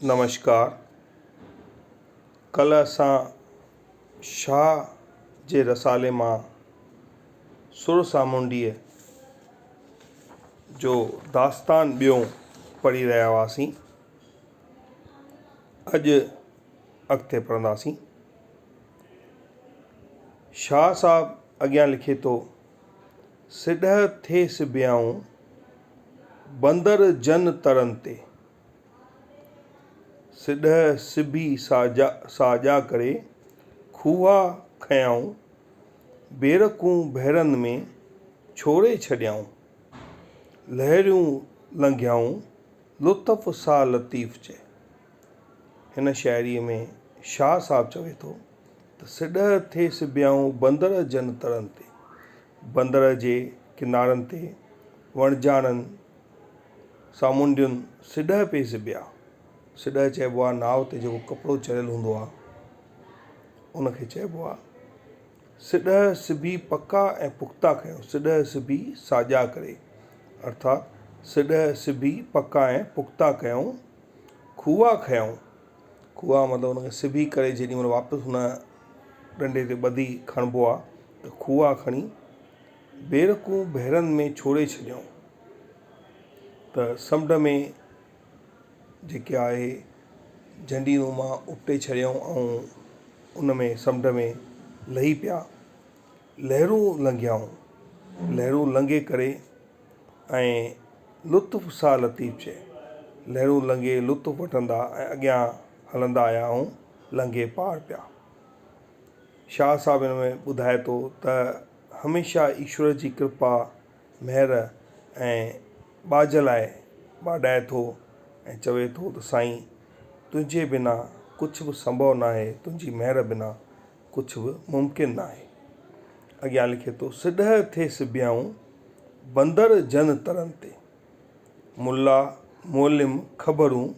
نمشڪار ڪلهه اسان شاهه جي رسالي مان سر سامونڊيء جو داستان ٻيون پڙهي رهيا هئاسين. اڄ اڳتي پڙهنداسين. شاهه صاحب اڳيان لکي ٿو، سڏهه ٿي سبيائون، بندر جن ترن تي. سڏهه سبي ساڄا ڪري، کوها کنيائون، بيرڪون بحرن ۾ ڇوڙي ڇڏيائون. لهريون لنگهيائون، لطف سا لطيف چئي. هن شاعريء ۾ شاهه صاحب چوي ٿو ته سڏهه ٿي سبيائون بندر جن ترن تي، بندر جي ڪنارن تي وڻجارن سامونڊين سڏهه پئي سبيا. سڏهه چئبو آهي ناو تي جيڪو ڪپڙو چڙهيل هوندو آهي ان کي چئبو آهي. سڏهه سبي پڪا ۽ پختا ڪيو، سڏهه سبي ساڄا ڪري، ارٿات سڏهه سبي پڪا ۽ پختا ڪيائون، کوها کنيائون، کوها مطلب ان کي سبي ڪري جيڏي مهل واپس ان ڏنڊي تي ٻڌي کڻبو آ ته کوها کڻي بيرڪون بحرن ۾ ڇوڙي ڇڏيائون ته سمنڊ ۾ جيڪي آهي جهنڊي نما اپٽي ڇڏيائون ۽ ان ۾ سمنڊ ۾ لهي پيا. لهرون لنگهيائون. لهرون لنگهي ڪري ۽ لطف سا لطيف چئي. لهرون لنگهي لطف وٺندا ۽ اڳيان هلندا آيا ۽ لنگهي پار پيا. شاهه صاحب ان ۾ ٻڌائي ٿو ته هميشه ايشور جي ڪرپا مهر ۽ ٻاجهه لاء ٻاڏائي ٿو ۽ چوي ٿو ته سائين تنهنجي بنا ڪجهه به سنڀو ناهي، تنهنجي مهر بنا ڪجهه به ممڪن ناهي. اڳيان لکي ٿو، سڏهه ٿي سبيائون، بندر جن ترن تي. ملا معلم خبرون،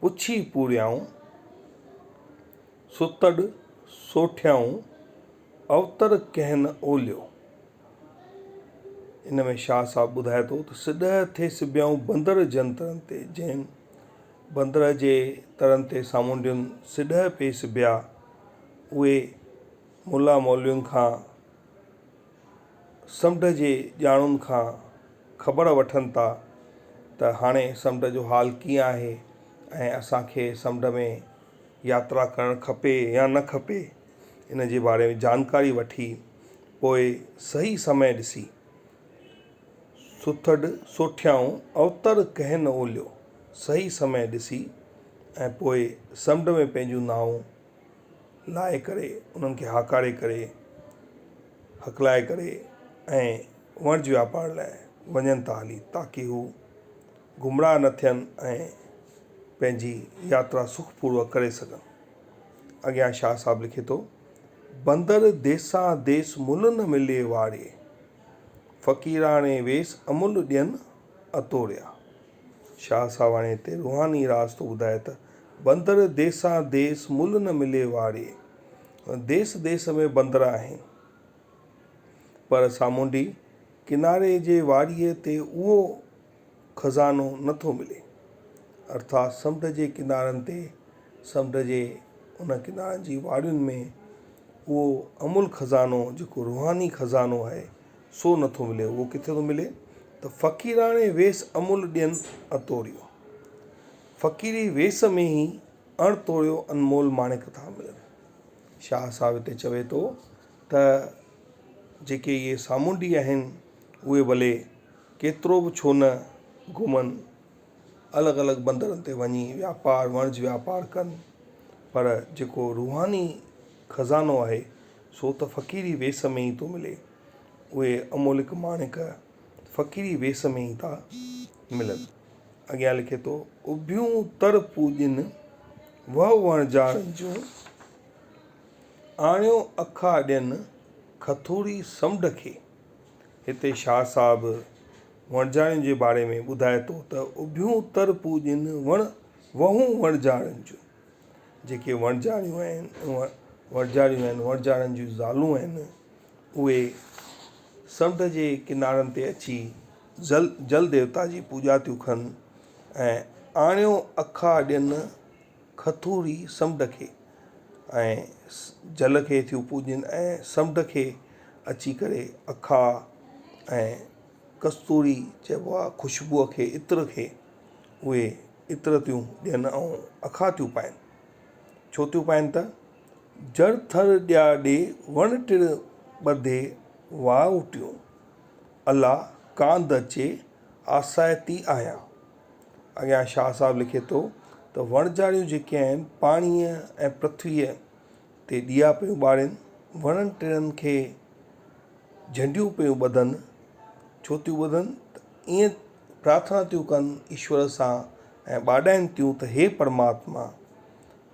پڇي پوريائون. ستڙ سوٺيائون، اوتر ڪنهن نه اوليو. ان ۾ شاهه صاحب ٻڌائي ٿو ته سڏهه ٿي سبيائون بندر جن ترن تي، جنهن بندر جي ترن تي سامونڊين سڏهه پئي سبيا، اهي ملا مولوين کان سمنڊ جي ڄاڻن کان خبر وٺن ٿا ته هاڻي سمنڊ جو حال ڪيئن آهي ۽ اسان کي سمنڊ ۾ ياترا ڪرڻ کپي يا نه کپي ان جي باري ۾ جانڪاري وٺي پوء صحيح سمي ڏسي سٿڏ سوٺيائون اوتر ڪنهن نه اوليو صحيح سمي ڏسي ۽ پوء سمنڊ ۾ پنهنجون نائون لاهي ڪري انهن کي هاڪاري ڪري هڪلائي ڪري ۽ وڻج واپار لاء وڃن ٿا هلي تاڪه هو گمراهه نه ٿين ۽ پنهنجي ياترا سک پوروڪ ڪري سگهن. اڳيان شاهه صاحب لکي ٿو، بندر ديسان ديس ملهه نه ملي واڙي، فقيراڻي ويس املهه ڏين اتوريا. شاهه صاحب هاڻي هتي روحاني راز ٿو ٻڌائي ته بندر ديسان ديس ملهه نه ملي واڙي، ديس ديس ۾ بندر آهن، پر سامونڊي ڪناري جي واڙيء تي اهو خزانو نه ٿو ملي. ارٿات سمنڊ جي ڪنارن تي، سمنڊ جي ان ڪنارن جي واڙين ۾ اهو امول خزانو جيڪو روحاني خزانو آهي سو نه ٿو ملي. اهو ڪٿي ٿو ملي ته فقيراڻي ويس امول ڏين اتوريو. فقيري ويس ۾ ئي اڻ توريو انمول ماڻڪ ٿا ملن. شاهه صاحب هتي چوي ٿو ته جيڪي اهي سامونڊي آهن اهي ڀلي ڪيترو به ڇو نه گهمن، الڳ الڳ بندرن تي وڃي واپار وڻج واپار ڪن، پر جيڪو روحاني خزانو آهي سو ته فقيري ويس ۾ ئي ٿو ملي. اهي امولڪ ماڻڪ فقيري ويس ۾ ئي ٿا ملن. اڳيان لکي ٿو، اڀيون تر پوڄين، وهه وڻجارن جون، آڻيو اکا ڏين، کٿوري سمنڊ کي. هتي شاهه صاحب وڻجارين جي باري ۾ ٻڌائي ٿو ته اڀيون تر پوڄين وڻ وهون وڻجارن جون. جيڪي وڻجاريون آهن وڻجاريون آهن وڻجارن جون زالون آهن اهي سمنڊ جي ڪنارن تي اچي جل جل ديوتا جي پوڄا ٿيون ڪن ۽ آڻيو اکا ڏين کٿوري سمنڊ کي ۽ جل کي ٿيون پوڄين ۽ سمنڊ کي اچي ڪري اکا ۽ ڪستوري چئبو آهي خوشبوء کي عطر کي اهي عطر ٿيون ڏين ۽ اکا ٿيون پائن ڇو ٿيون پائن ته جر ٿر ڏيا ڏي وڻ ٽڻ ٻڌي واهوٽيون الا ڪانڌ اچي آسائتي آهيان. اڳيان شاهه صاحب لکي ٿو ته وڻجاريون جيڪي آهن پاڻيء ۽ پرٿويء تي ڏيئا پيون ٻارين، وڻن ٽڻن کي جهنڊيون پيون ٻڌن، ڇو ٿيون ٻڌن ته ائين پرارٿنا ٿيون ڪن ايشور سان ۽ ٻاڏائين ٿيون ته هي پرماتما،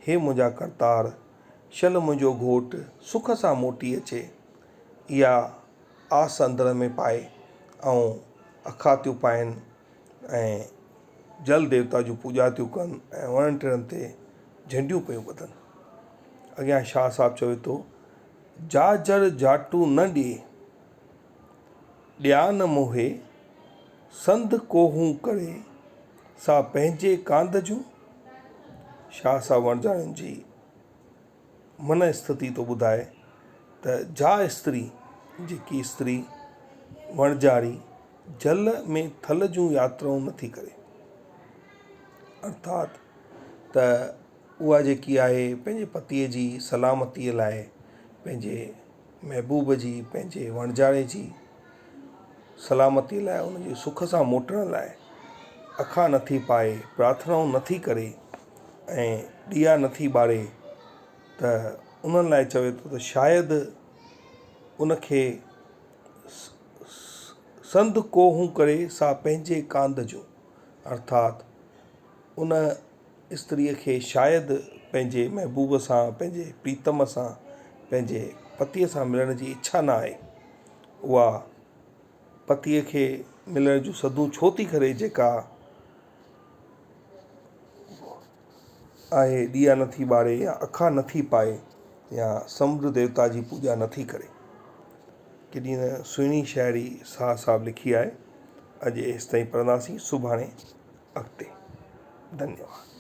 هي منهنجا ڪرتار، شل منهنجو گهوٽ سک سان موٽي اچي. اها آس اندر ۾ پائي ۽ اکاتيون پائين ۽ جل ديوتا جون پوڄا ٿيون ڪن ۽ وڻن ٽڻن تي جهنڊيون پيون ٻڌن. اڳيان شاهه صاحب چوي ٿو، جا جر جاٽون نه ڏي، ڏيا نه موهي، سنڌ ڪوهون ڪري، سا پنهنجي ڪانڌ جون. شاهه صاحب وڻجارن جي من اسٿتي ٿو ٻڌائي ته جا استري، جيڪي استري وڻجاري جل ۾ ٿل جون ياترائون نٿي ڪري ارٿات ته اها جيڪي آهي پنهنجي پتيء جي سلامتيء لاء پنهنجي محبوب جي پنهنجي وڻجاري جي سلامتيء لاء ان جي سک سان موٽڻ لاء اکا نٿي پائي پرارٿنائون نٿي ڪري ۽ ڏيئا نٿي ٻاري ته انهن لاء چوي ٿو ته شايد ان کي سنڌ ڪوهون ڪري سا پنهنجي ڪانڌ جو ارٿات ان استريء کي شايد پنهنجي محبوب سان پنهنجي پريتم سان پنهنجي پتيء سان ملڻ جي اڇا نه آهي اها پتيء کي ملڻ جون سڌون ڇو ٿي ڪري جيڪا آهي ڏيئا نٿي ٻاري يا اکا نٿي پائي يا سمنڊ ديوتا جي پوڄا نٿي ڪري. ڪيڏي نه سهڻي شاعري شاهه صاحب لکي آهي. اڄ ايستائين پڙهنداسين سڀاڻي اڳتي. ڌنيواد.